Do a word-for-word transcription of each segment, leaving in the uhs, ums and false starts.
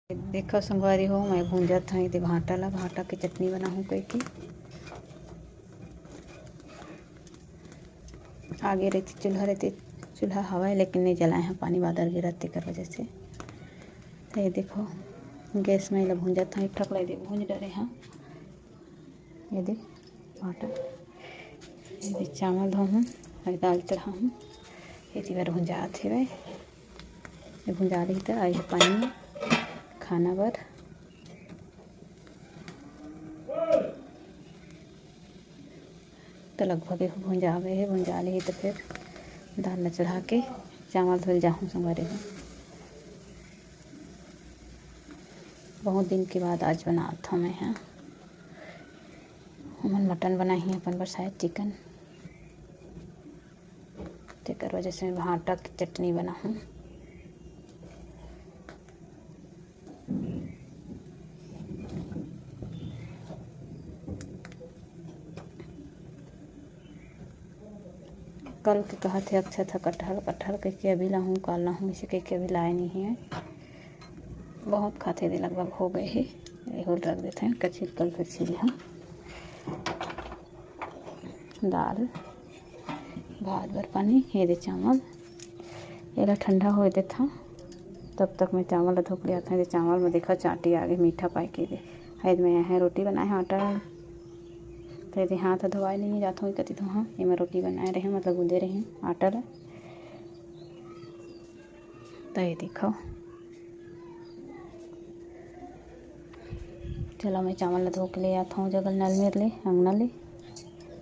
देखो संगवारी हो, मैं भूंजत हंव एदे भांटा ला, भांटा के चटनी बनाहूं कहिके। आगे रहते चूल्हा, रहते चूल्हा हवय, लेकिन नहीं जलाए हंव, पानी बादर गिरत तेकर वजह से। तो ये देखो, गैस में एला भूंजत हंव, एक ठक ला एदे भूंज डरे हंव। ये दे भांटा, ये दे चावल धोहूं, ये दाल चढ़ाहूं, ये दे बर भुंजात हेवय। ये भुंजा रही तो आई पानी खाना बर। तो लगभग ये भुंजा गए हे, भुंजा ली तो फिर दाल ला चढ़ा के चावल धोल जाहूं संगवारी हो। बहुत दिन के बाद आज बनात हंव मैं ह। हमन मटन बनाही अपन बर, शायद चिकन, तेकर वजह से मैं भांटा के चटनी बनाहूं। कल के कहत हे अक्षत ह कटहल, कटहल कहिके अभी लाहूं, काल लाहूं, इसे कहिके अभी लाए नहीं है। बहुत खाथे दे, लगभग हो गए हे। एहू ल रख देथे, कल छिल, कल फिर छिल हम दाल भात बर पानी। ये दे चावल, एला ठंडा होए देथव, तब तक मैं चावल ला धो के ले आथव। ये दे चावल में देखा चांटी आगे, मीठा पाए के दे। ये दे मैं यहाँ रोटी बनाए हंव आटा, तो ये दे हाथ धोवाए नहीं जाथव, कति धोहा। ये मैं रोटी बनाए रहे, मतलब गूंदे रहे आटा ला। तो ये देखो, चलो मैं चावल ला धो के ले आथव जगल नल मेर ले, अंगना ले,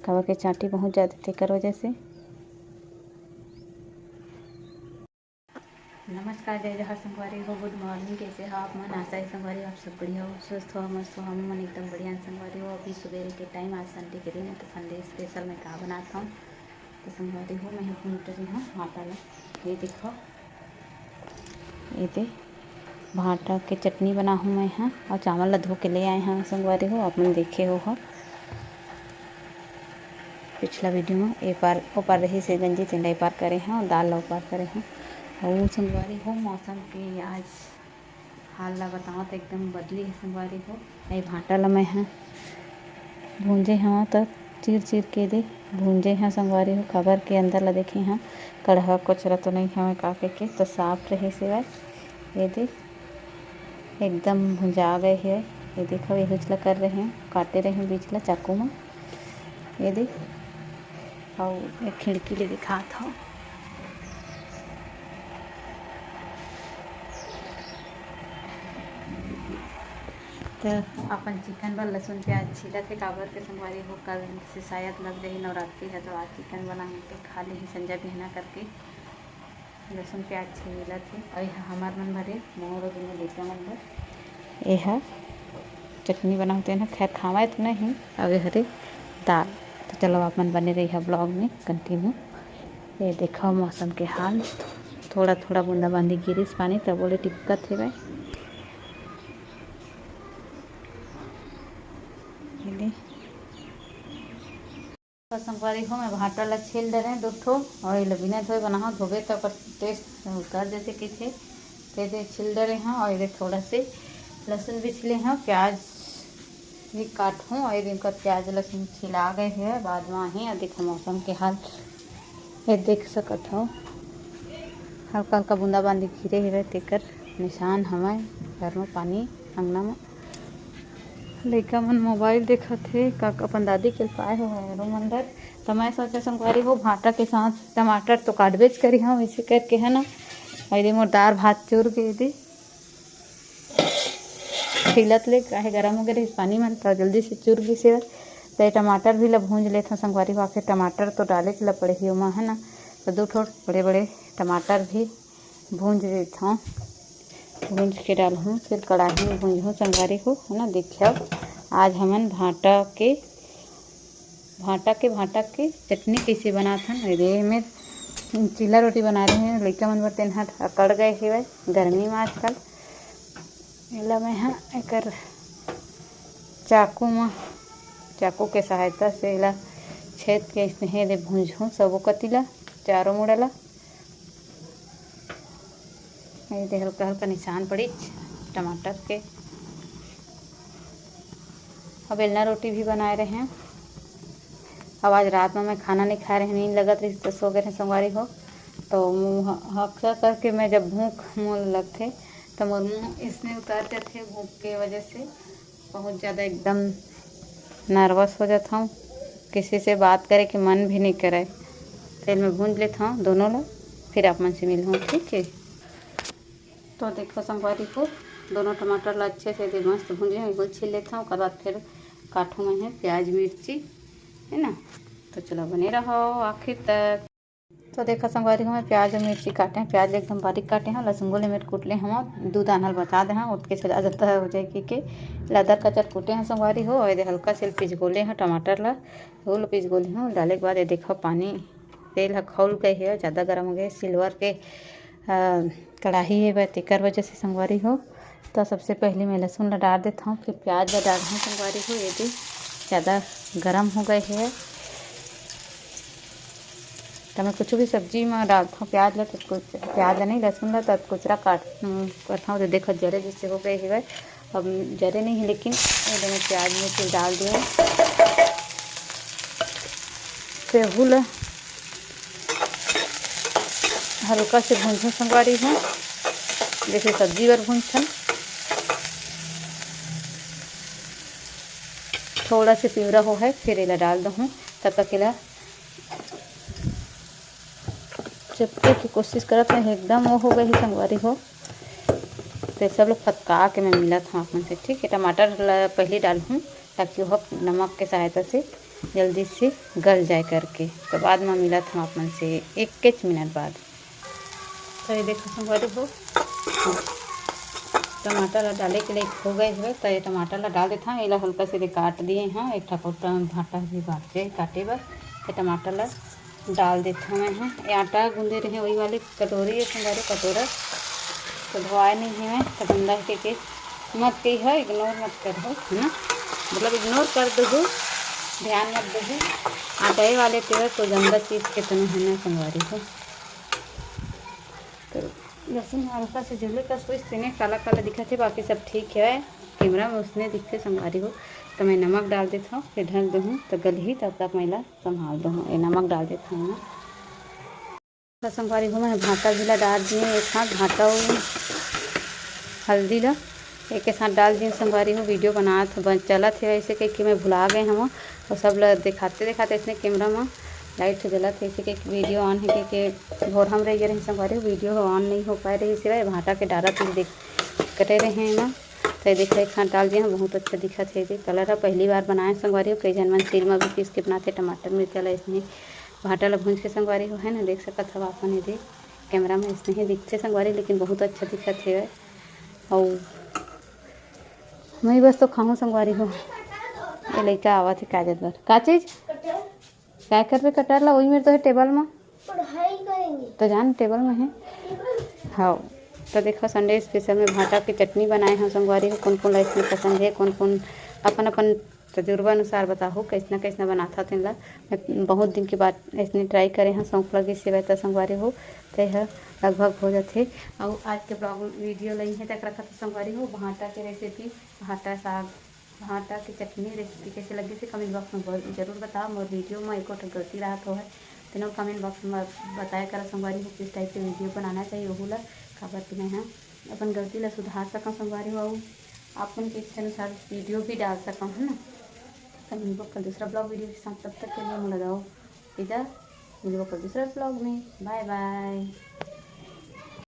काबर के चांटी बहुत ज्यादा तेकर वजह से। नमस्कार, जय जोहार संगवारी हो, गुड मॉर्निंग, कैसे हो आप मन? आशा है संगवारी हो आप सब बढ़िया हो, स्वस्थ हो, मस्त हो। हम मन एकदम बढ़िया हन संगवारी हो। अभी सुबेरे के टाइम, आज संडे के दिन है, तो संडे स्पेशल मैं का बनात हंव, तो संगवारी हो, मैं ह भूंज डरे हंव भांटा ला। ये देखो, ये दे भांटा के चटनी बनाहूं मैं ह, अउ चावल ला धो के ले आए हंव संगवारी हो, आप मन देखे हो ह। पिछला वीडियो में ए पार ओ पार रहिस हे गंजी, तेन ला ए पार करे हंव, दाल ला ओ पार करे हंव। अउ संगवारी हो, मौसम के आज हाल ला बतावत, एकदम बदली हे संगवारी हो। ए भांटा ला मैं ह भूंजे हंव, त चीर चीर के दे भूंजे हंव संगवारी हो, काबर के अंदर ला देखे हंव, कड़हा कोचरा तो नहीं हवय का कहिके, तो साफ रहिस हेवय। ये दे, एकदम भुंजा गए हे। ये देखो, ये हुचला कर रहे हंव, काटे रहे हंव बीच ला चाकू में। ये दे, अउ एक खिड़की ले दिखात हंव। तो अपन चिकन बर लहसुन प्याज छीलत हे, काबर के संगवारी हो, कल से शायद लग जाही नवरात्रि है, तो आज चिकन बनाही तो खा लेही संझा बिहना करके। लहसुन प्याज छीलत हे। अउ एहा हमर मन भरे मोर अउ दुनो लइका मन बर एहा चटनी बनाहूं, तेन ह खैर खावय तो नहीं। अउ ए हरे दाल। तो चलो, आप मन बने रहिहा ब्लॉग में कंटिन्यू। ये देखो मौसम के हाल, थोड़ा थोड़ा बूंदा बांदी गिरिस पानी, तब ओले टिपकत हेवय। ये दे। तो संगवारी हो, मैं भांटा ला छील डरे दू ठो, अउ एला बिना धोए बनाहूं, धोबे तो ओकर टेस्ट कर देथे कहिथे, ते दे छील डरे हंव। अउ एदे थोड़ा से लहसुन भी छीले हंव, प्याज भी काटहूं, अउ एदे ओकर प्याज लहसुन छिला गए हे, बाद में आही। अउ देखो मौसम के हाल, ये देख सकत हव, हल्का हल्का बूंदाबांदी गिरे हेवय, तेकर निशान हवय घर में पानी, अंगना में। लइका मन मोबाइल देखत हे, का अपन दादी के पाए हो रूम अंदर। त मैं सोचे संगवारी हो, भांटा के साथ टमाटर तो काटबेच करी हंव, इसे करके है ना। अरे मोर दार भात चुर गे दे, खिलत ले काहे गरम हो गे रहिस पानी मन, त जल्दी से चुर गिस हे। त टमाटर भी ला भूंज लेथन संगवारी हो, आखिर टमाटर तो डालेच ला पड़ही ओमा, है ना। तो दू ठो बड़े बड़े टमाटर भी भूंज देथंव, भूंज के डालहूं, फिर कड़ाही में भूंजहूं संगवारी हो, है ना। देखियो, आज हमन भांटा के, भांटा के, भांटा के चटनी कइसे बनाथन। एदे एमे चीला रोटी बना रहे हैं लइका मन बर, तेन ह अकड़ गए हेवय गर्मी में आजकल। एला मैं ह एकर चाकू म, चाकू के सहायता से एला छेद के अइसने एदे भूंजहूं सबो कति ला, चारों मुड़ा ला। ये दे हल्का हल्का निशान पड़िस, टमाटर के। अब बेलना रोटी भी बनाए रहे हैं। अब आज रात में मैं खाना नहीं खाए रहे, नींद लगत रही तो सो गए रहे संगवारी हो। तो मुँह अक्सर करके मैं जब भूख मोर लगथे तो मोर मुँह इसने उतर जाथे भूख के वजह से। बहुत ज़्यादा एकदम नर्वस हो जाता हूँ, किसी से बात करे के मन भी नहीं करे। तेल में भूंज लेता हूँ दोनों ला, फिर आप मन से मिलूँ, ठीक है। तो देखो संगवारी हो, दोनों टमाटर ला अच्छे से दे मस्त भूंजे हैं, बिल्कुल छील लेता हूँ। ओकर बाद फिर काटूँ मैं है प्याज मिर्ची, है ना। तो चलो बने रहो आखिर तक। तो देखा संगवारी हो, मैं प्याज और मिर्ची काटे हैं, प्याज एकदम बारीक काटे हैं, लहसुन गोले में कूट ले हम, दू दाना बचा दे हैं, उतके से ज़्यादा हो जाए कि के लदर कचर कूटे हैं संगवारी हो। और ये हल्का से पिचगोले हैं टमाटर ला, वो ला पिचगोले हैं। डाले के बाद ये देखो पानी, तेल ह खौल गए है, ज़्यादा गर्म हो गए, सिल्वर के अ, कढ़ाई है वह, तेकर वजह से संगवारी हो। तो सबसे पहले मैं लहसुन ला डाल देता हूँ, फिर प्याज ला डाल दूँ संगवारी हो। ये भी ज़्यादा गर्म हो गए है, तो मैं कुछ भी सब्जी में डालता हूँ प्याज ला, तो कुछ प्याज ला नहीं, लहसुन ला, तो कुचरा काट करता हूँ। तो देखो जरे जैसे हो गए है, अब जरे नहीं है, लेकिन ये दोनों प्याज में फिर डाल दिए। सेहू ला हल्का से भूंजहूँ संगवारी हो, जैसे सब्जी बर भूंजथन। थोड़ा से पिवरा हो है, फिर एला डाल दहूँ। तब तक एला चपके के कोशिश करत है, एकदम वो हो गई संगवारी हो। तो सब लोग फतका के मैं मिलत हूँ अपन से, ठीक है। टमाटर ला पहले डालहूँ, ताकि वह नमक के सहायता से जल्दी से गल जाए करके। तो बाद में मिलत हूँ अपन से एक मिनट बाद। तो ये देखो संगवारी हो, टमाटर ला डाले के लिए हो गए हुए, तो ये टमाटर ला डाल देता हूँ। एला हल्का से काट दिए हैं, एक ठा कौटा भाटा भी बांचे काटे बर। ये टमाटर ला डाल देता हूँ मैं। ये आटा गूंदे रहे वही वाली कटोरी है संगवारी, कटोरा तो धोआए नहीं है मैं, तो गंदा है के मत कही है, इग्नोर मत करो, है ना, मतलब इग्नोर कर दो, ध्यान मत दो। आटा वाले तेरा तो गंदा चीज़ के तो नहीं है ना संगवारी हो। तो लहसुन हल्का से जले कस तो इसने काला काला दिखा थे, बाकी सब ठीक है। कैमरा में उसने दिखते संगवारी हो, तो मैं नमक डाल देता हूँ, फिर ढक दूँ तो गल ही, तब तक मैं ला संभाल दूँ। ये नमक डाल देता हूँ ना। तो संगवारी हो, मैं भाटा भी ला डाल दिए एक साथ, भाटा और हल्दी ला एक साथ डाल दिए संगवारी हो। वीडियो बनात बन चलत है वैसे कह के मैं भुला गए हम, और सब ला दिखाते दिखाते इसने कैमरा में लाइट जलत है, ऐसे कह के वीडियो ऑन है कह के भोर हम रह गए रहे संगवारी हो, वीडियो ऑन नहीं हो पाए रही, सिवाय भाटा के डारा तुम देख करे रहे हैं ना। तो ये देखो एक साथ डाल दिए हैं, बहुत अच्छा दिखत है। ये कलर है, पहली बार बनाए संगवारी हो। कई झन मन सील में भी पीस के बनाते टमाटर मिर्चा ला, इसने भाटा ला भूंज के संगवारी हो, है ना, देख सकत हव अपन। ये देख कैमरा में इसने ही दिखते संगवारी, लेकिन बहुत अच्छा दिखत है। और मैं बस तो खाऊँ संगवारी हो। ये लइका आवत है काजत बर, का चीज? काय करबे कटर ला? वही मेरे तो है टेबल में। पढ़ाई करेंगे। तो जान टेबल में है। हाँ, तो देखो संडे स्पेशल में भाटा की चटनी बनाए हैं संगवारी हो। कौन कौन ला इसमें पसंद है, कौन कौन अपन अपन तजुर्बा अनुसार बताहू कैसना कैसना बनाथा तेन ला। मैं बहुत दिन के बाद ऐसने ट्राई करे हाँ, शौक लगे सेवय त संगवारी हो, ते ह लगभग हो जाथे। अउ आज के ब्लॉग वीडियो ला इहें तक रखत हँव संगवारी हो। भाटा के रेसिपी, भाटा साग, भाटा के चटनी रेसिपी कैसे लगे से कमेंट बॉक्स में ब-, जरूर बताओ। मोर वीडियो में एको ठो गलती रहत होवय, तेनो कमेंट बॉक्स में बताया करा संगवारी हो, किस टाइप के वीडियो बनाना चाहिए ओहू ला, काबर कि मैं ह अपन गलती ला सुधार सकंव संगवारी हो, अउ अपन के इच्छा अनुसार वीडियो भी डाल सकंव, है ना। तो मिलबो कल दूसरा ब्लॉग वीडियो के साथ, तब तक के लिए मोला दो इजाजत, मिलबो कल दूसरा ब्लॉग में, बाय बाय।